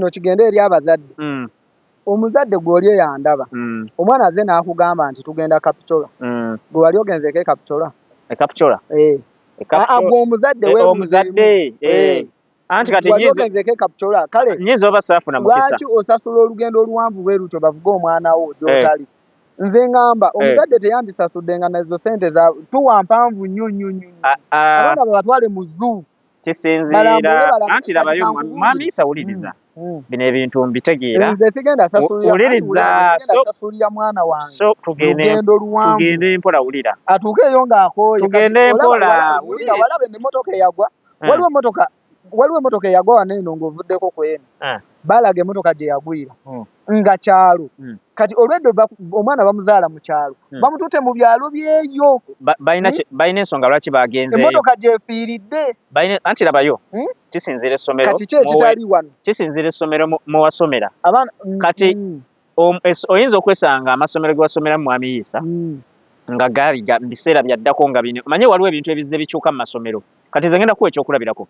Kigende eri abazadde. Omuzadde gw'oli eyandaba, omwana aze n'akugamba nti tugenda Kapchorwa, gwe wali ogenzeeko e Kapchorwa? E Kapchorwa? Eh. Gwe omuzadde. Omuzadde. Anti kati wali ogenzeeko e Kapchorwa? Kale nyinza oba saafuna mukisa. Lwaki osasula olugendo oluwanvu bwe lutyo bavuge omwana wo gy'otali? Nze ngamba omuzadde teyandisasudde nga nazo sente za tuwa mpanvu nnyo nnyo nnyo. Abaana babatwale mu zoo. Kisinziira, anti labayo, mwami Isa, wuliriza. Bino ebintu mbitegeera. Nze sigenda sasulira. Sasulira mwana wange. So tugende oluwanvu. Tugende mpola, wulira. Atuuke eyo ng'akooye. Tugende mpola. Wulira, walaba emmotoka eyagwa. Waliwo emmotoka eyagwa wano eno ng'ovuddeko ku eno. Balaga emmotoka gye yagwira nga kyalo. Kati olwedde omwana bamuzaala mu kyalo, bamututte mu byalo byeyo. Balina ensonga lwaki bagenzeeyo. Emmotoka gyefiiridde. Anti labayo, kisinziira essomero. Kati ki ekitali wano? Kisinziira essomero mwewasomera. Kati oyinza okwesanga amasomero ge wasomeramu, mwami Yiisa, nga gaali biseera byaddako nga bino. Manye waliwo ebintu ebizze bikyuka mu masomero. Kati nze ngenda kuwa ekyokulabirako.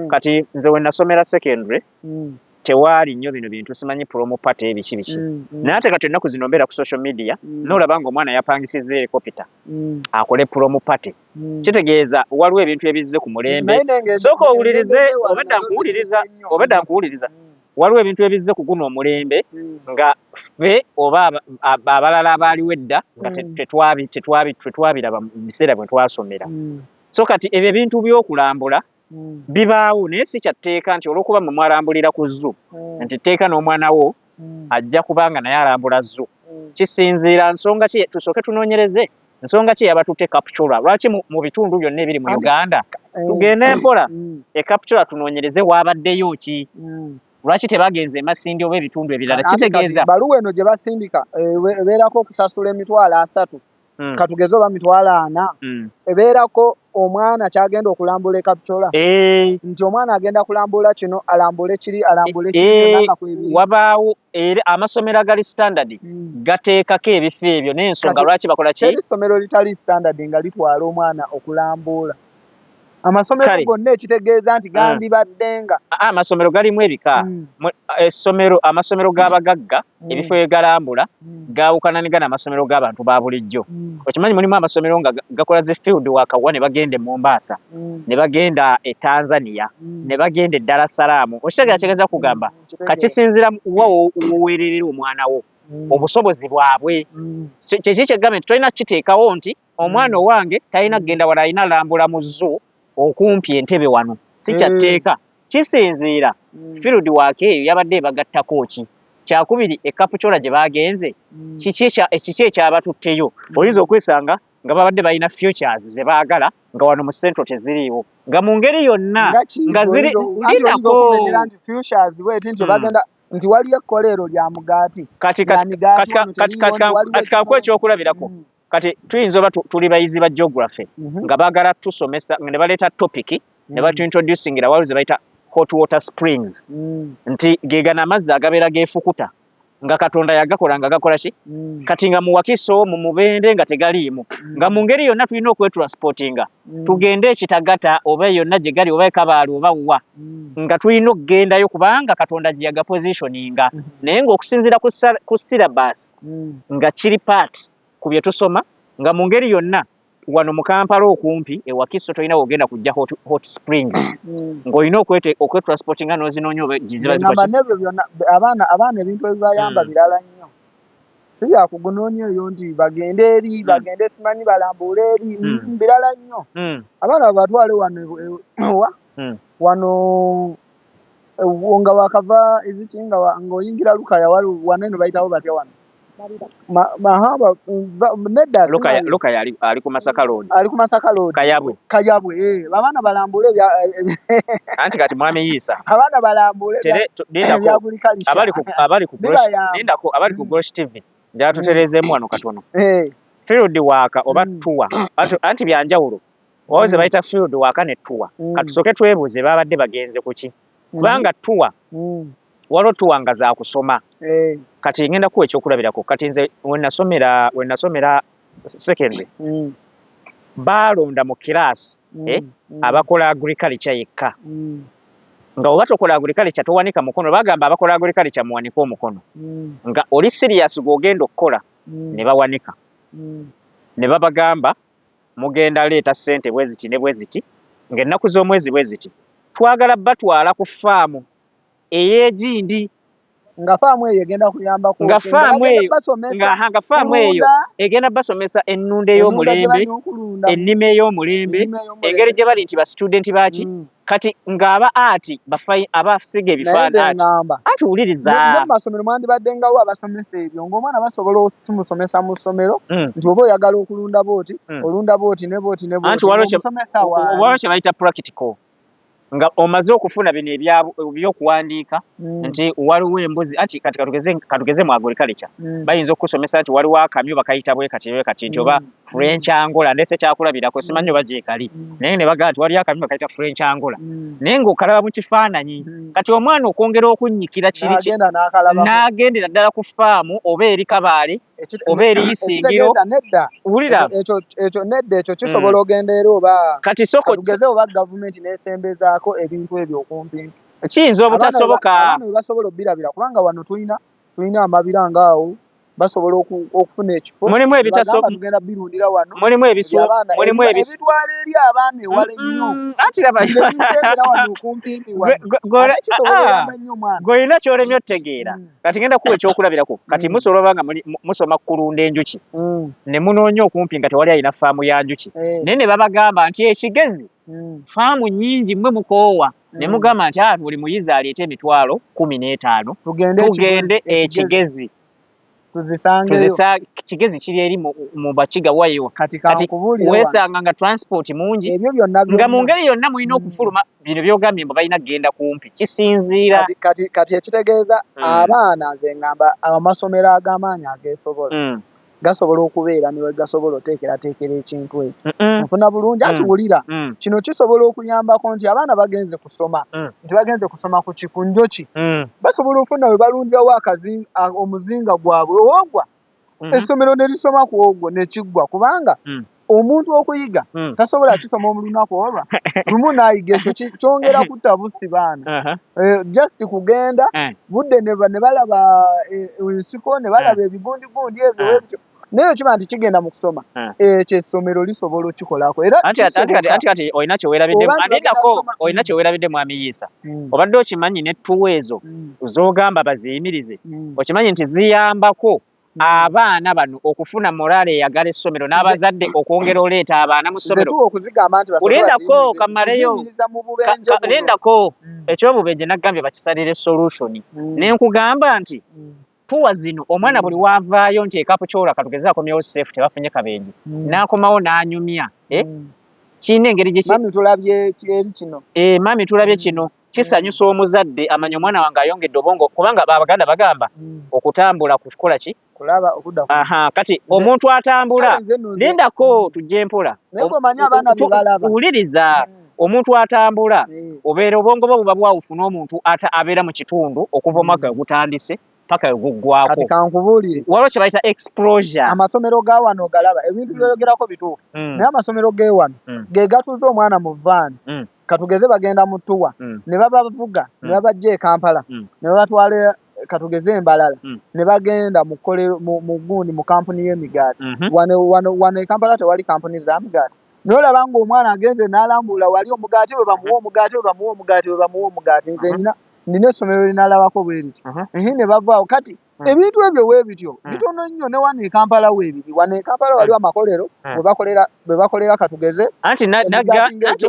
Kati nze we nasomera secondary, tewaali nnyo bino bintu simanyi prom party, ebiki biki. Naye ate kati ennaku zino mbeera ku social media, nolaba nga omwana yapangisiza helicopter akole prom party. Kitegeeza waliwo ebintu ebizze ku mulembe. Sooka owulirize, obedda nkuwuliriza, obedda nkuwuliriza. Waliwo ebintu ebizze ku guno omulembe nga ffe oba abalala abaaliwo edda nga tetwabiraba mu biseera bwe twasomera. So kati ebyo ebintu by'okulambula bibaawo, naye si kyatteeka nti olw'okuba mwe mwalambulira ku zoo nti tteeka n'omwana wo ajja kubanga naye alambula zoo. Kisinziira nsonga ki. Tusooke tunoonyereze nsonga ki yabatutte Kapchorwa. Lwaki mu bitundu byonna ebiri mu Uganda? Tugende mpola. E Kapchorwa tunoonyereze waabaddeyo ki. Lwaki tebagenze emasindi oba ebitundu ebirala? Kitegeeza baluwa eno gye basindika ebeerako okusasula 300,000, katugeze, oba 40,000. Ebeerako omwana kyagenda okulambula e Kapchorwa, nti omwana agenda kulambula kino, alambule kiri, alambule kiri, byonna nga kwebiri. Wabaawo era amasomero agali standard gateekako ebifo ebyo n'ensonga lwaki bakola ki. Teri ssomero litali standard nga litwala omwana okulambuula. Amasomero gonna, ekitegeeza nti gandibadde nga Ah, amasomero galimu ebika. Essomero, amasomero g'abagagga, ebifo bye galambula gaawukana ne gano amasomero g'abantu ba bulijjo. Okimanyi mulimu amasomero nga gakola zi field work wa ne bagenda e Mombasa, ne bagenda e Tanzania, ne bagenda e Dar es Salaam. Okitegeera? Kigeza kugamba kakisinziira wa woweererera omwana wo, obusobozi bwabwe. Kyeki kyegambye nti tolina kukiteekawo nti omwana owange talina kugenda wala, alina lambula mu zoo okumpi Entebe wano. Si kyatteeka. Kisinziira field work eyo yabadde ebagattako ki. Kyakubiri, e Kapchorwa gye bagenze, kiki ekyabatutteyo? Oyinza okwesanga nga babadde balina futures ze baagala nga wano mu Central teziriiwo, nga mu ngeri yonna nga ziri lindako nti futures bweti nti bagenda nti waliyo ekkoleero lya mugaati. Kati lya migaati wano teriiwo, nti waliwo kati kankuwa ekyokulabirako. Kati tuyinza oba tuli bayizi ba geography, nga baagala tusomesa ne baleeta topic ne batuintroducingira waliwo ze bayita hot water springs, nti ge gano amazzi agabeera geefukuta nga Katonda yagakola nga gakola ki. Kati nga mu Wakiso, mu Mubende nga tegaliimu, nga mu ngeri yonna tulina okwetransportinga tugende ekitagata oba yonna gye gali oba ekabaali oba wa, nga tulina okugendayo kubanga Katonda gye yagapositioninga. Naye ng'okusinziira ku syllabus nga kiri part ku bye tusoma, nga mu ngeri yonna wano mu Kampala okumpi e Wakiso tolina wogenda kujja hot springs, ng'olina okwetransportinga n'ozinoonya oba gye ziba Ngamba zikola ki. N'ebyo byonna abaana ebintu ebibayamba birala nnyo, si byakugunoonya eyo nti bagende eri, bagende simanyi balambuule eri. Birala nnyo. Abaana babatwale wano wa wano nga wakava eziki nga ng'oyingira Lukaya, wano eno bayitawo batya wano? Nedda. Lukaya, Lukaya ali ku Masaka Road. Ali ku Masaka Road. Kayabwe. Kayabwe, abaana balambule ebya Anti kati mwami Yiisa, abaana balambule lindako. Ebyagulikalisha. Abali ku Bibayamba. Lindako, abali ku Gosh TV, njala tutereezeemu wano katono. Field work oba tour, anti byanjawulo. Waliwo ze bayita field work ne tour. Katusooke twebuuze babadde bagenze ku ki, kubanga tour, waliwo tour nga za kusoma. Kati ngenda kuwa ekyokulabirako. Kati nze we nasomera secondary, baalonda mu kiraasi abakola agriculture yekka. Nga oba tokola agriculture towanika mukono, bagamba abakola agriculture muwanike omukono. Nga oli serious gw'ogenda okukola, ne bawanika. Ne babagamba mugenda leeta ssente bwe ziti ne bwe ziti, ng'ennaku z'omwezi bwe ziti, twagala batwala ku faamu ey'egindi. Nga faamu eyo egenda kuyambako nga faamu eyo nga faamu eyo egenda basomesa ennunda ey'omulembe, ennima ey'omulembe, engeri gye bali nti ba student baki. Kati ng'aba ati abasiga ebifaananyi ati wuliriza. Ne mu masomero mwandibaddengawo abasomesa ebyo, ng'omwana basobola okukimusomesa mu ssomero nti oba oyagala okulunda bw'oti, olunda bw'oti ne bw'oti ne bw'oti. Anti waliwo kye bayita practical, nga omaze okufuna bino ebyokuwandiika nti waliwo embuzi. Anti kati katugeze mu agriculture bayinza okukusomesa nti waliwo akamyu bakayita bwe kati bwe kati, nti oba French Angola, ndese kyakulabirako, simanyi oba gyekali, naye ne bagamba nti waliyo akamyu bakayita French Angola, naye ng'okalaba mu kifaananyi. Kati omwana okwongera okunnyikira kiri n'agendera ddala ku faamu oba eri Kabaale oba eri Isingiro. Wulira, ekyo nedda, ekyo kisobola ogenda era oba kati soko tugeze oba gavumenti n'esembezaako ebintu ebyo okumpimpi. Kiyinza obutasoboka. Abaana we basobola obirabira, kubanga wano tulina amabira ngaawo, basobola okufuna ekifo. Mulimu ebitaso tugenda birundira wano. Mulimu ebisu, mulimu ebisu ebitwala eri abaana ewala ennyo. Anti laba, nebisembera wano okumpimpi wano, kisobola oyamba nnyo omwana. Gw'olina ky'olemye otegeera. Kati ngenda kuwa ekyokulabirako. Kati musobola oba nga musoma kulunda enjuki, ne munoonya okumpi nga tewali alina faamu ya njuki, naye ne babagamba nti ekigezi faamu nnyingi, mmwe mukoowa, ne mugamba nti buli muyizi aleete 150,000, tugende ekigezi tuzisangeyo. Kigezi kiri eri mu Bakiga wayo. Kati kankubuulire, weesanga nga transport mungi, ebyo byonna nga mu ngeri yonna mulina okufuluma. Bino byogambye mbu balina kugenda kumpi, kisinziira. Kati ekitegeeza abaana, nze ngamba amasomero ag'amaanyi ageesobola gasobola okubeera ne gasobola oteekerateekera ekintu ekyo. Nfuna bulungi? Ati wulira, kino kisobola okuyambako nti abaana bagenze kusoma, nti bagenze kusoma ku ki, ku njoki, basobola okufuna we balundirawo omuzinga gwabwe ogwa essomero ne lisoma ku ogwo ne kiggwa, kubanga omuntu okuyiga tasobola kisoma mu lunaku olwa lumu n'ayiga. Ekyo kyongera kutta busi baana. Just kugenda budde ne balaba ensiko, ne balaba ebigundigundi ebyo ebyo, naye kiba nti kigenda mu kusoma, ekyo essomero lisobola okikolako era. Anti kati olina kyeweerabidde, olina kyeweerabidde, mwami Yiisa. Obadde okimanyi ne tour ezo z'ogamba baziyimirize, okimanyi nti ziyambako abaana bano okufuna morale eyagala essomero, n'abazadde okwongera oleeta abaana mu ssomero? Lindako kamaleyo, lindako. Ekyobubenje nagambye bakisalire solution, ne nkugamba nti tour zino omwana buli waavaayo nti ekapukyola, katugeze akomyewo safe, tebafunye kabenje, n'akomawo n'anyumya, kirina engeri gye mami tulabye eri kino. Mami tulabye kino, kisanyusa omuzadde amanya omwana wange ayongedde obwongo, kubanga Abaganda bagamba okutambula kukola ki? Kulaba okudda. Aha, kati omuntu atambula, lindako, tujje mpola. Wuliriza, omuntu atambula obeera obwongo bwe buba bwawufu n'omuntu abeera mu kitundu okuva omwaka we gutandise paka we guggwako. Kati kankubuulire. Waliwo kye bayita exposure. Amasomero ga wano galaba ebintu byoyogerako bituufu, naye amasomero ge wano ge gatuuza omwana mu van, katugeze bagenda mu tour, ne babavuga ne babajja e Kampala ne babatwala, katugeze Embalala, ne bagenda mu kkolero, mu gundi, mu kampuni y'emigaati. Wano wano wano e Kampala tewali kampuni za migaati, naye olaba ng'omwana agenze n'alambula wali omugaati, bwe bamuwa omugaati, bwe bamuwa omugaati, bwe bamuwa omugaati. Nze nina essomero linalabako bwe riti ne bavaawo. Kati ebintu ebyo weebityo bitono nnyo ne wano e Kampala weebiri. Wano e Kampala waliwo amakolero bwe bakolera, katugeze Anti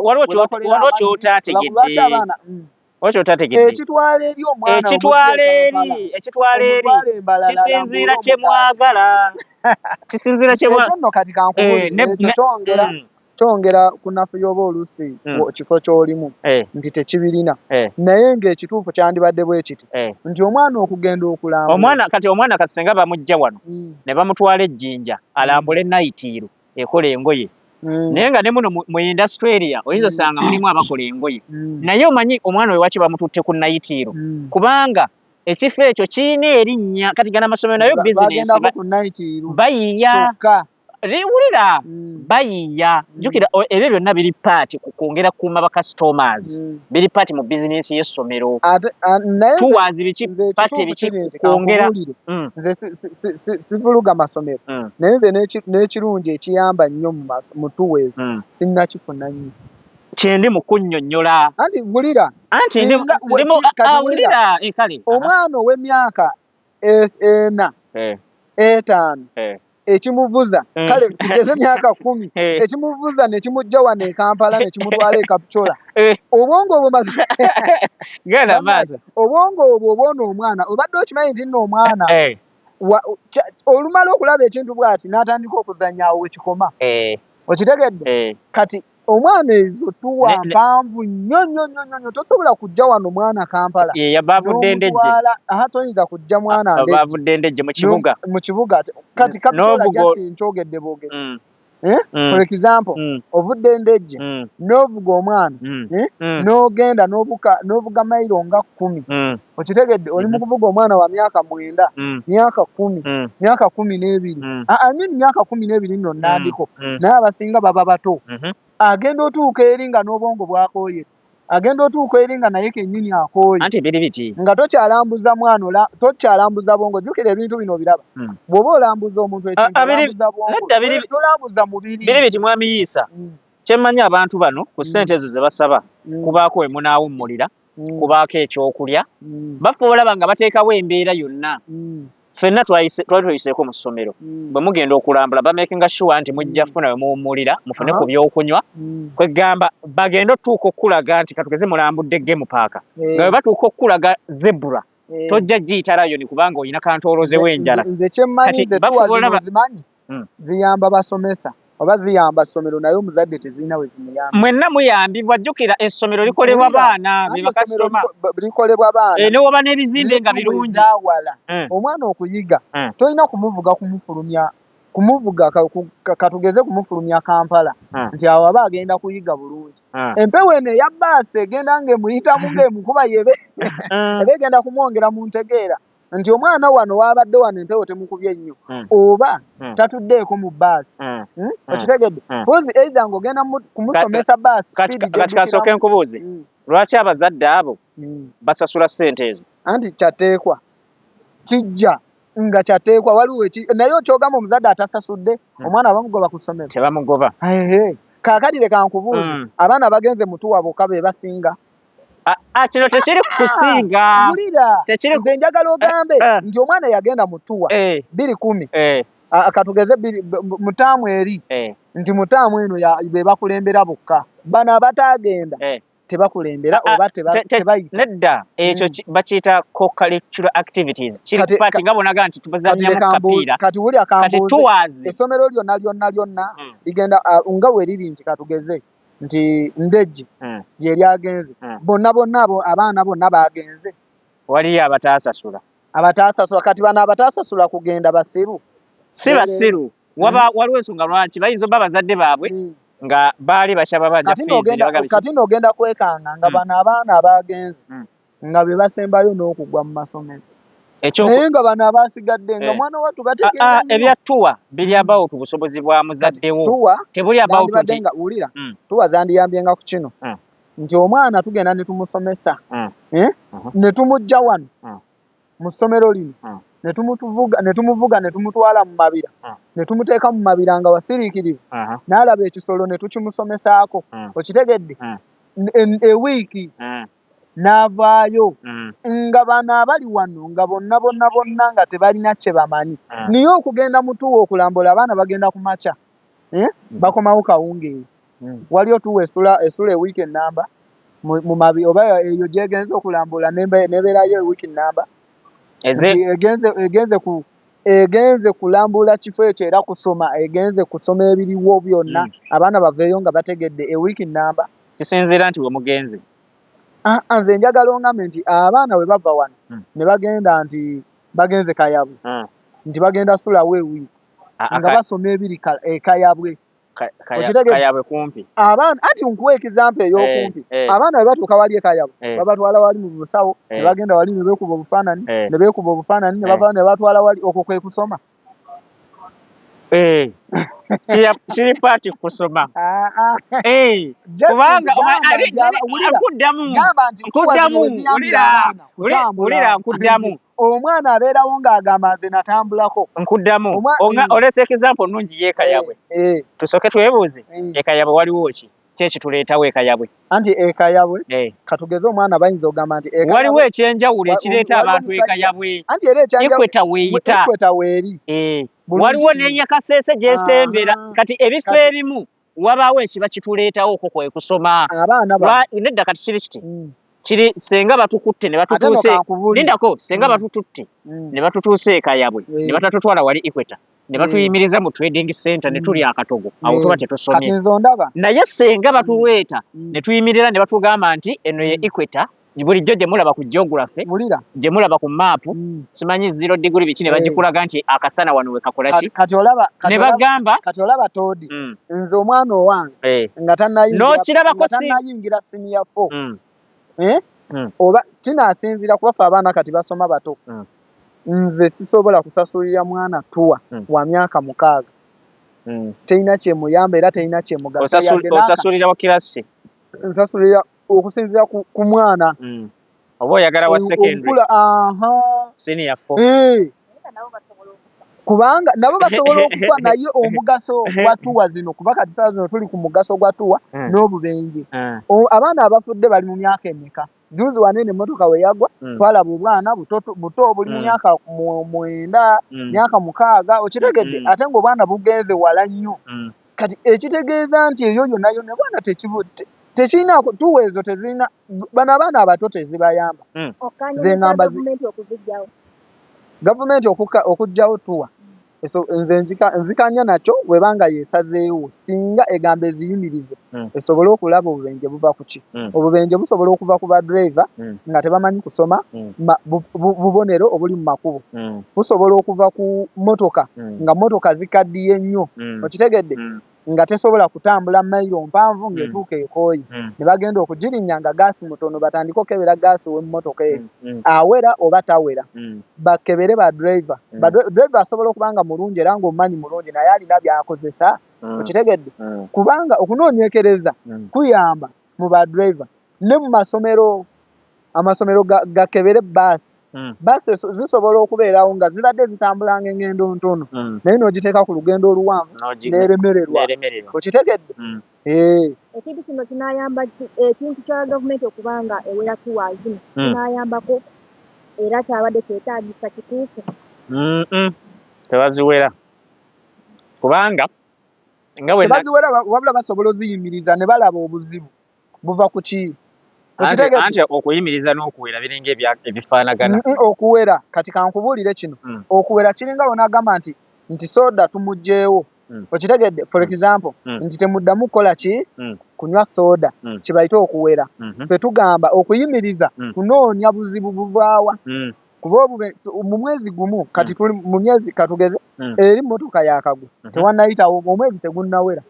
waliwo kyotategedde, kyotategedde. Ekitwala eri omwana Ekitwala eri, ekitwala eri kisinziira kye mwagala, kisinziira kye Ekyo nno kati kankubuulire, ekyo kyongera kunafuya oba oluusi kifo ky'olimu nti tekibirina, naye ng'ekituufu kyandibadde bwe kiti nti omwana okugenda okulambula Omwana kati, omwana kati singa bamujja wano ne bamutwala ejjinja alambule nayitiiro ekola engoye, naye nga ne muno mu industry area oyinza osanga mulimu abakola engoye, naye omanyi omwana oyo waki bamututte ku nayitiiro? Kubanga ekifo ekyo kirina erinnya. Kati gana amasomero nayo bizinesi bayiiya. Wulira, bayiiya. Jjukira ebyo byonna biri part ku kwongera kukuuma ba customers, biri part mu bizinensi y'essomero. Naye Tours biki, nze part ekituufu biki, kiri nti kwongera kankubuulire, nze sivuluga masomero, naye nze n'ekirungi ekiyamba nnyo mu tours sinnakifuna nnyo. Kyendi mu kunnyonnyola. Anti wulira. Anti ndi ndi mu Kati ah, wulira. Wulira, kale. Omwana ow'emyaka 4, 5, ekimuvuza, kale tugeze emyaka 10, ekimuvuza ne kimujja wano e Kampala ne kimutwala e Kapchorwa, obwongo obwo Genda maaso. Obwongo obwo obwona omwana, obadde okimanyi nti nno omwana olumala okulaba ekintu bw'ati n'atandika okuzannya, awo wekikoma. Okitegedde? Kati omwana ezo tour mpanvu nnyo nnyo nnyo nnyo nnyo. Tosobola kujja wano mwana Kampala Ye yabavudde Ndejje. n'omutwala. Aha, toyinza kujja mwana Ndejje. Bavudde Ndejje mu kibuga. Mu kibuga. Kati Kapchorwa, N'ovuga just nkyogedde bwogezi. Eh? Mm. For example, ovudde Ndejje n'ovuga omwana, eh? N'ogenda n'obuka n'ovuga mayiro nga 10. Okitegedde? Oli mu kuvuga omwana wa myaka 9, myaka 10, myaka 12. Ah, I mean myaka 12 nno nandiko, naye abasinga baba bato. Agenda otuuka eri nga n'obwongo bwakooye, agenda otuuka eri nga naye kennyini akooye. Anti biri biti. Nga tokyalambuza mwana, tokyalambuza bwongo. Jjukira ebintu bino obiraba, bw'oba olambuza omuntu ekintu, olambuza bwongo, Nedda, tolambuza mubiri. Biri biti, mwami Yiisa. Kyemmanyi, abantu bano ku ssente ezo ze basaba, kubaako we munaawummulira, kubaako ekyokulya, bafa olaba nga bateekawo embeera yonna. Ffenna twali twayiseeko mu ssomero. Bwe mugenda okulambula, bamakinga sure nti mujja kufuna we muwummulira, mufune ku byokunywa. Kwegamba bagenda otuuka okulaga nti katugeze mulambudde game park, nga bwe batuuka okulaga zebra, tojja giyita lion kubanga olina kantooloze w'enjala. Nze kyemmanyi, Kati nze bafuba tour zino ozimanyi, ziyamba basomesa oba ziyamba ssomero, naye omuzadde tezirina we zimuyamba. Mwenna muyambibwa. Jjukira essomero likolebwa Wulira, baana, anti be essomero bakasitoma. Likolebwa baana. Eh, ne woba n'ebizimbe nga birungi. Ezaawala. Omwana okuyiga, tolina kumuvuga kumufulumya, kumuvuga katugeze kumufulumya Kampala, nti awo aba agenda kuyiga bulungi. Empewo eno eya baasi egenda ng'emuyitamu ng'emukuba yebe, eba egenda kumwongera mu ntegeera nti omwana wano waabadde wano empewo temukubye nnyo, oba tatuddeeko mu baasi. Okitegedde? Pozi either ng'ogenda kumusomesa baasi Kati speed kati kasooke gy'eddukiramu. nkubuuze, lwaki abazadde abo basasula ssente ezo? Anti kyateekwa kijja nga kyateekwa waliwo naye okyogamba omuzadde atasasudde, omwana bamugoba ku ssomero? Tebamugoba. Ehe. Kaakati leka nkubuuze, abaana bagenze mu tour bokka be basinga? Ah, ah, kino tekiri kusinga. Wulira, Tekiri nze njagala ogambe nti omwana yagenda mu tour 210, katugeze bbiri mu taamu eri, nti mu taamu eno be bakulembera bokka, bano abataagenda tebakulembera Ah, ah, oba tebayita. Nedda, ekyo bakiyita co-curricular activities, kiri part nga bonaga nti Kati tubazannyamu leka mbuuze, kapiira. Kati wulira, Kati kambuuze, tours essomero lyonna lyonna lyonna ligenda, nga we liri nti katugeze nti Ndejje lye lyagenze, bonna bonna abo abaana bonna bagenze? Waliyo abataasasula. Abataasasula. Kati bano abataasasula kugenda basiru? Si basiru. Waba waliwo ensonga lwaki bayinza obba abazadde baabwe nga baali bakyababanja Kati fees ne bagamba ki- Kati n'ogenda kwekanga nga bano abaana abagenze nga be basembayo n'okugwa mu masomero, naye nga bano abasigadde nga mwana wattu bategeera nnyo. Ebya tour biri about busobozi bwa muzaddewo, Tour tebuli about zandibadde nti nga, wulira, tour zandiyambyенga ku kino nti omwana tugenda ne tumusomesa, eh? Ne tumujja wano mu ssomero lino, ne tumutuvuga, ne tumuvuga ne tumutwala mu mabira, ne tumuteeka mu mabira nga wasiriikirivu, n'alaba ekisolo ne tukimusomesaako. Okitegedde? Ewiiki n'avaayo nga bano abali wano nga bonna bonna bonna nga tebalina kye bamanyi. Naye okugenda mu tour okulambula, abaana bagenda ku makya, eh? Bakomawo kawungeezi. Waliyo tour esula ewiiki ennamba mu mabi, oba eyo gyegenze okulambula nebeerayo ewiiki ennamba? Nti egenze kulambula kifo ekyo era kusoma, egenze kusoma ebiriwo byonna, abaana baveeyo nga bategedde ewiiki nnamba. Kisinziira nti we mugenze. Ah, ah, nze njagala ongambe nti abaana bwe bava wano ne bagenda nti bagenze Kayabwe, nti bagenda sulawo ewiiki nga basoma ebiri e Kayabwe. Okitegedde? Kayabwe kumpi. Abaana, anti nkuwa example ey'okumpi, abaana bwe batuuka wali e Kayabwe, babatwala wali mu busawo, ne bagenda wali ne beekuba obufaananyi, ne beekuba obufaananyi, ne bavaayo ne batwala wali. Okwo kwe kusoma. Eh. Kiri part kusoma. Ah, ah. Eh. Just Kubanga nti gamba nti wulira, nkuddamu. Gamba nti tuwa Nkuddamu, zino we ziyambira wulira, abaana wulira, kutambula. Wulira, nkuddamu. Nti omwana abeerawo ng'agamba nze natambulako. Nkuddamu. Oleese example nnungi y'Ekayabwe. Tusooke twebuuze, Ekayabwe waliwo ki? Ki ekituleetawo Ekayabwe? Anti Ekayabwe, katugeze omwana bayinza okugamba nti Ekayabwe Waliwo ekyenjawulo ekireeta waliwo abantu omusajja. Ekayabwe. Anti era ekyanjawulo Equator weeyita. Equator weeri. Bulungi Waliwo nnyo. ne Nyakaseese gy'esembera. Kati ebifo ebimu wabaawo ekiba kituleetawo okwo kwe kusoma. Abaana bano. Nedda kati kiri kiti. Kiri senga batukutte ne Ate nno batutuuse. kankubuulire. Lindako, senga batututte ne batutuusa Ekayabwe, ne batatutwala wali Equator, ne batuyimiriza mu trading center ne tulya akatogo, awo tuba tetusomye. Kati nze ondaba. Naye senga batuleeta ne tuyimirira ne batugamba nti eno ye Equator, bulijjo gye mulaba ku geography, Wulira. gye mulaba ku map, simanyi 0 degree biki, ne bagikulaga nti akasana wano we kakola ki? Kati olaba, kati Ne olaba, bagamba, kati olaba Toodi. Nze omwana owange nga N'okirabako si- tannayingira senior 4. Oba kinaasinziira kuba ffe abaana kati basoma bato. Nze sisobola kusasulira mwana tour wa myaka 6. Terina kyemuyamba era terina kyemugasa. Yadde n'aka- Osasulira wa kirasi? Nsasulira okusinziira ku mwana. Oba oyagala wa secondary? Okula, aha. Senior 4. Kubanga nabo basobola okufa, naye omugaso gwa tour zino, kuba kati ssaawa zino tuli ku mugaso gwa tour n'obubenje. Abaana abafudde bali mu myaka emeka? Juzi wanene emmotoka we yagwa, twalaba obwana buto buli mu myaka 9, myaka 6, okitegedde? Ate ng'obwana bugenze wala nnyo. Kati ekitegeeza nti eyo yonna yonna obwana tekirina tour ezo tezirina, bano abaana abato tezibayamba. Okkaanya Nze ngamba gavumenti okuziggyawo. Gavumenti okuggyawo tour. Eso nze nzikanya nakyo bw'ebanga yeesazeewo, singa egamba eziyimirize, esobole okulaba obubenje buva ku ki. Obubenje busobola okuva ku ba driver nga tebamanyi kusoma bubonero obuli mu makubo. Busobola okuva ku mmotoka nga mmotoka zikaddiye nnyo. Okitegedde? Nga tesobola kutambula mayiro mpanvu ng'etuuka ekooye. Ne bagenda okugirinnya nga gaasi mutono, batandike okukebera gaasi w'emmotoka eyo. Awera oba tawera. Bakebere ba driver. Ba driver asobola okuba nga mulungi era ng'omumanyi mulungi, naye alina by'akozesa. Okitegedde? Kubanga okunoonyekereza kuyamba mu ba driver. Ne mu masomero, amasomero gakebere baasi. Baasi zisobola okubeerawo nga zibadde zitambulanga engendo ntono. Naye n'ogiteeka ku lugendo oluwanvu, n'eremererwa. N'eremererwa. Okitegedde? Ekintu kino kinaayamba ki, ekintu kya gavumenti okuba nga ewera tour zino, kinaayambako era kyabadde kyetaagisa kituufu? Tebaziwera. Kubanga nga bwe na- Tebaziwera, wabula basobola oziyimiriza ne balaba obuzibu buva ku ki. Okitegedde? Anti okuyimiriza n'okuwera biringa ebifaanagana. Okuwera, kati kankubuulire kino. Okuwera kiringa w'onaagamba nti soda tumuggyeewo. Okitegedde? For example, nti temuddamu kukola ki? Kunywa soda. Kye bayita okuwera. Ffe tugamba okuyimiriza kunoonya buzibu buvaawa. Kuba mu mwezi gumu, kati tuli mu myezi katugeze, eri mmotoka yaakagwa. Tewannayitawo, omwezi tegunnawera.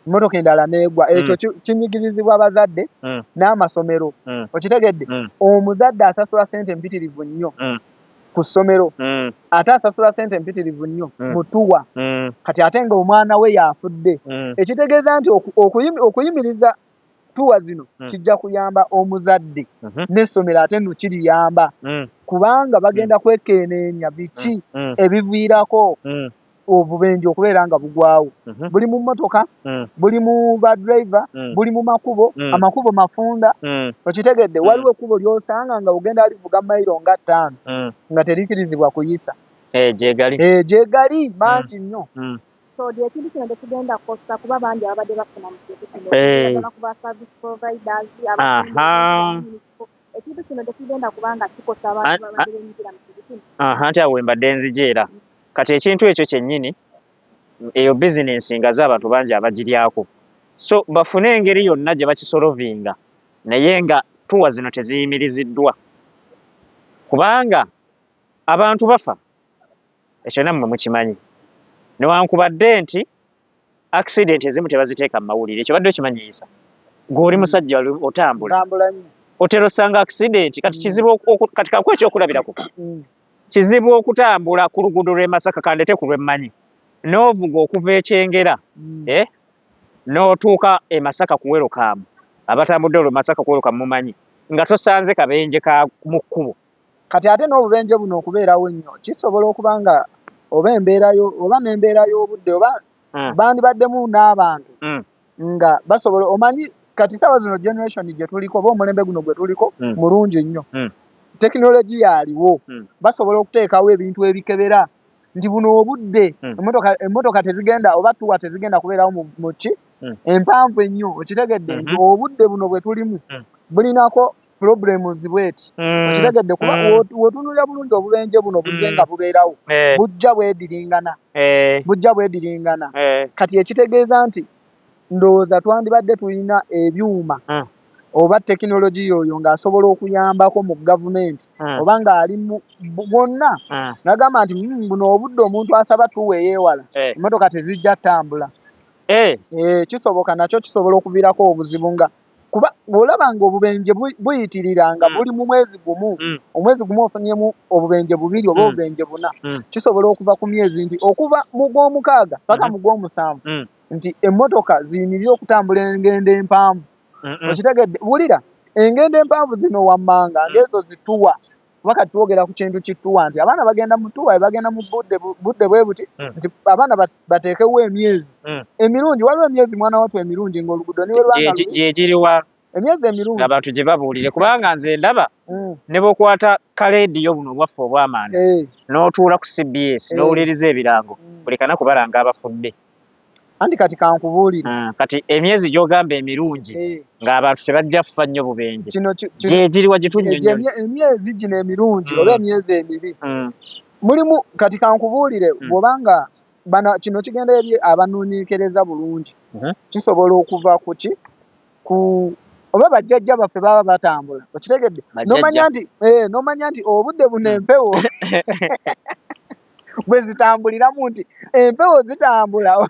Emmotoka endala n'egwa. Ekyo kinyigirizibwa abazadde n'amasomero. Okitegedde? Omuzadde asasula ssente mpitirivu nnyo ku ssomero. Ate asasula ssente mpitirivu nnyo mu tour. Kati ate ng'omwana we y'afudde. Ekitegeeza nti okuyimiriza tour zino kijja kuyamba omuzadde n'essomero ate nno kiriyamba. Kubanga bagenda kwekenneenya biki ebiviirako obubenje okubeera nga bugwawo. Buli mu mmotoka, buli mu ba driver, buli mu makubo, amakubo mafunda. Okitegedde? Waliwo ekkubo ly'osanga nga ogenda livuga mayiro nga 5 nga terikirizibwa kuyisa. Gyegali. Gyegali mangi nnyo. So ekintu kino tekigenda kukosa kuba bangi ababadde bafuna mu kintu kino. Bagala kuba service providers, ekintu kino tekigenda kubanga kikosa abantu ababadde beenyigira mu kintu kino. Aha, nti awo we mbadde nzija era. Kati ekintu ekyo kyennyini, eyo bizinensi nga z'abantu bangi abagiryako. So bafune engeri yonna gye bakisolovinga, naye nga tour zino teziyimiriziddwa. Kubanga abantu bafa, ekyo nammwe mukimanyi. Newankubadde nti accident ezimu tebaziteeka mu mawulire, ekyo badde okimanyi Isa? Ggwe oli musajja otambula. Ntambula nnyo. Otera osanga accident, kati kizibu kati kankuwe ekyokulabirako. Kizibu okutambula ku luguudo lw'e Masaka, kandete ku lw'emmanyi. N'ovuga okuva e Kyengera eh, n'otuuka e Masaka ku Welcome, abatambudde olwo Masaka ku Welcome mumanyi, nga tosanze kabenje ka mu kkubo. Kati ate n'obubenje buno okubeerawo ennyo kisobola okuba nga oba embeera yo oba n'embeera y'obudde oba bandibaddemu n'abantu nga basobola omanyi kati saawa zino generation gye tuliko oba omulembe guno gwe tuliko mulungi nnyo tekinologiya aliwo basobola okuteekawo ebintu ebikebera nti buno obudde emmotoka tezigenda oba tuwa tezigenda kubeerawo mu ki empanvu ennyo okitegedde nti obudde buno bwe tulimu bulinako problems bweti okitegedde kuba wotunulira bulungi obubenje buno buzze nga bubeerawo bujja bwediringana bujja bwediringana kati ekitegeeza nti ndowooza twandibadde tulina ebyuma oba tekinologiya oyo ng'asobola okuyambako mu gavumenti oba ng'ali wonna nagamba nti buno obudde omuntu asaba tuwa eyeewala emmotoka tezijja ttambula. Kisoboka nakyo kisobola okuviirako obuzibu nga kuba bw'olaba nga obubenje buyitirira nga buli mu mwezi gumu omwezi gumu ofunyemu obubenje bubiri oba obubenje buna kisobola okuva ku myezi nti okuva mu gw'omukaaga paka mu gw'omusanvu nti emmotoka ziyimirire okutambula engendo empanvu. Okitegedde? Wulira engendo empanvu zino wammanga ng'ezo zituwa kuba kati twogera ku kintu kituwa nti abaana bagenda mu tuwa bagenda mu budde bwe buti nti abaana bateekewo emyezi emirungi. Waliwo emyezi mwana wattu emirungi ng'oluguudo ne bwe luba nga lubi Gyegiriwa? Emyezi emirungi abantu gye babuulire, kubanga nze ndaba ne bw'okwata kaleediyo buno obwaffe obw'amanda n'otuula ku CBS n'owuliriza ebirango buli kanaku balanga abafudde. Anti kati kankubuulire. Kati emyezi gy'ogamba emirungi ng'abantu tebajja kufa nnyo bubenje gyegiriwa? Gitunnyonnyole. Emyezi gino emirungi oba emyezi emibi mulimu kati kankubuulire bw'obanga bano kino kigenda eri abanoonyekereza bulungi kisobola okuva ku ki ku oba bajjajja baffe baba batambula okitegedde nomanya nti obudde buno empewo bwe zitambuliramu nti empewo zitambula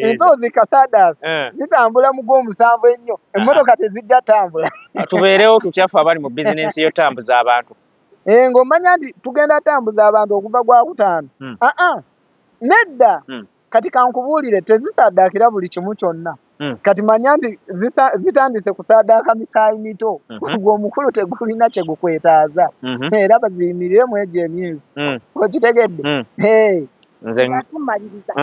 empewo zikasadasi zitambula mu gw'omusanvu ennyo emmotoka tezijja tambula. Tubeerewo tutya ffe abali mu bizinensi y'otambuza abantu? Ng'omanya nti tugenda tambuza abantu okuva gwakutaano aa nedda. Kati kankubuulire tezisaddaakira buli kimu kyonna. Kati manya nti zitandise kusaddaaka misaayi mito gwe omukulu tegulina kye gukwetaaza era baziyimirire mu egyo emyezi okitegedde. Nze tumaliriza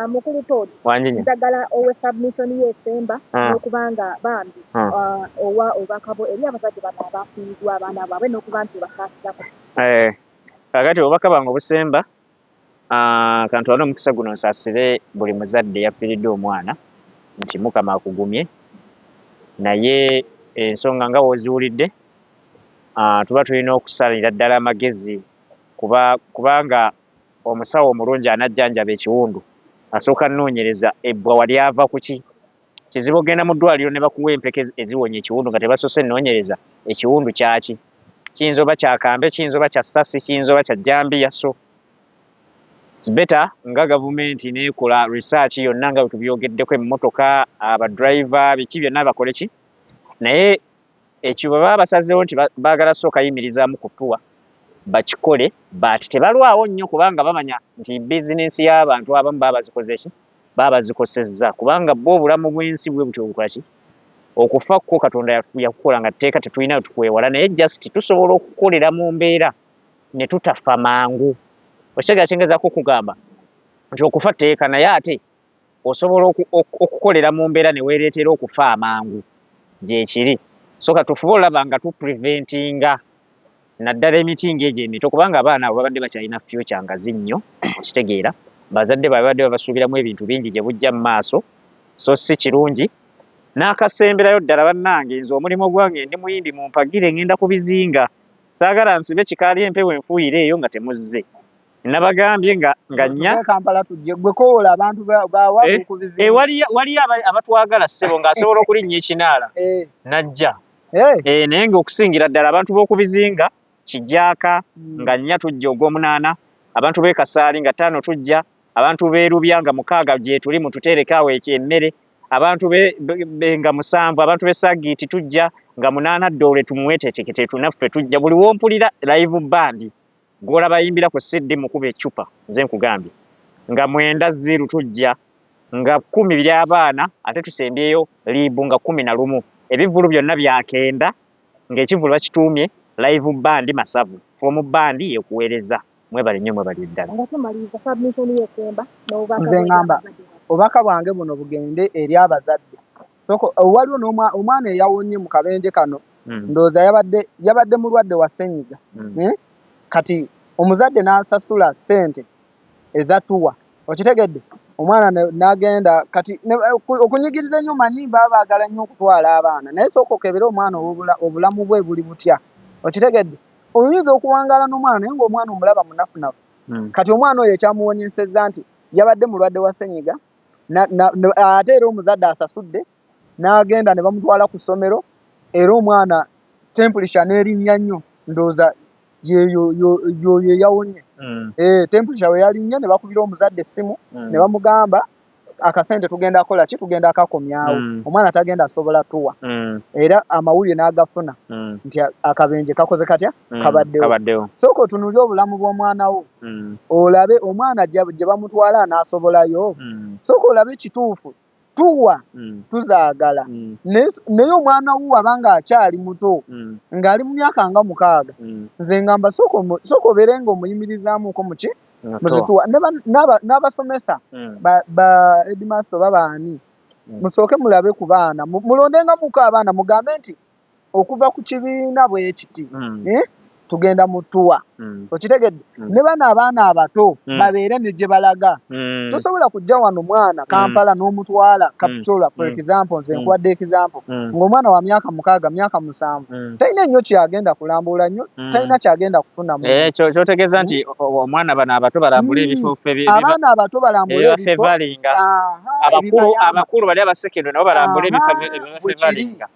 mukulu Todd, njagala owe submission y'esemba n'okubanga bambi owa obubaka bwo eri abazadde bano abafiiriddwa abaana baabwe n'okuba nti obasaasirako. Kakati obubaka bwange obusemba, kantwale omukisa guno nsaasire buli muzadde yafiiriddwa omwana nti Mukama akugumye, naye ensonga nga w'oziwulidde tuba tulina okusalira ddala amagezi kubanga omusawo omulungi anajjanjaba ekiwundu asooka nnoonyereza ebbwa wali ava ku ki. Kizibu ogenda mu ddwaliro ne bakuwa empeke eziwonya ekiwundu nga tebasoose nnoonyereza ekiwundu kyaki. Kiyinza oba kya kambe, kiyinza oba kya ssasi, kiyinza oba kya jjambiya. So it's better nga gavumenti n'ekola research yonna nga bwe tubyogeddeko, emmotoka, abadriver, biki byonna bakole ki, naye ekyo bwe baba basazeewo nti baagala sooka yimirizaamu ku tour bakikole, but tebalwawo nnyo kubanga bamanya nti bizinensi y'abantu abamu baba bazikoze ki, baba bazikosezza, kubanga bo obulamu bw'ensi bwe butyo bukola ki, okufa kwo Katonda yakukola nga tteeka, tetulina tukwewala, naye just tusobola okukolera mu mbeera ne tutafa mangu. Okitegeera kyengezaako okugamba nti okufa tteeka, naye ate osobola okukolera mu mbeera ne weereetera okufa amangu gyekiri. So katufube olaba nga tupreventinga naddala emiti ng'egyo emito, kubanga abaana abo babadde bakyalina future ngazi nnyo, okitegeera, bazadde baabwe babadde babasuubiramu ebintu bingi gye bujja mu maaso, so si kirungi. N'akasemberayo ddala bannange, nze omulimu gwange ndi muyimbi, mumpagire, ngenda ku bizinga, saagala nsibe kikaali empewo enfuuyire eyo nga temuzze. Nabagambye nga nnya Kampala tujje gwe koola abantu bawa ku bizinga. Waliyo abatwagala ssebo ng'asobola okulinnya ekinaala najja. Naye ng'okusingira ddala abantu b'oku bizinga Kijaaka nga 4 tujja ogw'omunaana, abantu b'e Kasaali nga 5 tujja, abantu b'e Lubya nga 6 gyetuli mututeereke awo emmere, abantu be nga 7, abantu b'e Sagiiti tujja nga 8 Ddoole tumweteeteekete naffe tujja, buli wompulira live band. Gw'olaba ayimbira ku CD mukuba eccupa nze nkugambye. Nga 9 0 tujja nga 10 by'abaana ate tusembyeyo liibu nga 11. Ebivvulu byonna bya kenda ng'ekivvulu bakituumye Live Band Masavu. From band ekuweereza. Mwebale nnyo mwebalire ddala. Nga tumaliriza submission yo esemba n'obubaka Nze bwo eri ngamba abazadde baffe. obubaka bwange buno bugende eri abazadde. Sooka waliwo n'omwana eyawonye mu kabenje kano ndowooza yabadde mulwadde wa ssenyiga. Kati omuzadde n'asasula ssente eza tuwa, okitegedde, omwana n'agenda kati okunyigiriza ennyo manyi baba baagala nnyo okutwala abaana naye sooka okebere omwana obulamu bwe buli butya, okitegedde. Oyinza okuwangaala n'omwana naye ng'omwana omulaba munafunafu. Kati omwana oyo ekyamuwonyesezza nti yabadde mulwadde wa ssenyiga ate era omuzadde asasudde n'agenda ne bamutwala ku ssomero era omwana temperature n'erinnya nnyo ndowooza yoyo eyawonye. Temperature we yalinnye ne bakubira omuzadde essimu ne bamugamba akasente tugenda kukola ki, tugenda kakomyawo. Omwana tagenda asobola tuwa. Era amawulire n'agafuna nti akabenje kakoze katya, kabaddewo. Sooka otunuulire obulamu bw'omwana wo olabe omwana gye bamutwala anaasobolayo. Sooka olabe ekituufu tuwa tuzaagala naye omwana wo abanga akyali muto ng'ali mu myaka nga 6 nze ngamba sooka obeere ng'omuyimirizaamuko muki muzituwa n'abasomesa ba headmaster oba baani musooke mulabe ku baana mulondengamuko abaana mugambe nti okuva ku kibiina bwe kiti tugenda mu tuwa. Okitegedde? Ne bano abaana abato babeere ne gye balaga. Tosobola kujja wano mwana Kampala n'omutwala Kapchorwa for example, nze nkuwadde example ng'omwana wa myaka 6 myaka 7 talina nnyo kyagenda kulambula nnyo, talina kyagenda kufunamu. Kyotegeeza nti omwana bano abato balambule ebifo abaana abato balambule ebifo abakulu bali abasekendwe nabo balambule ebifo ebibafevalinga.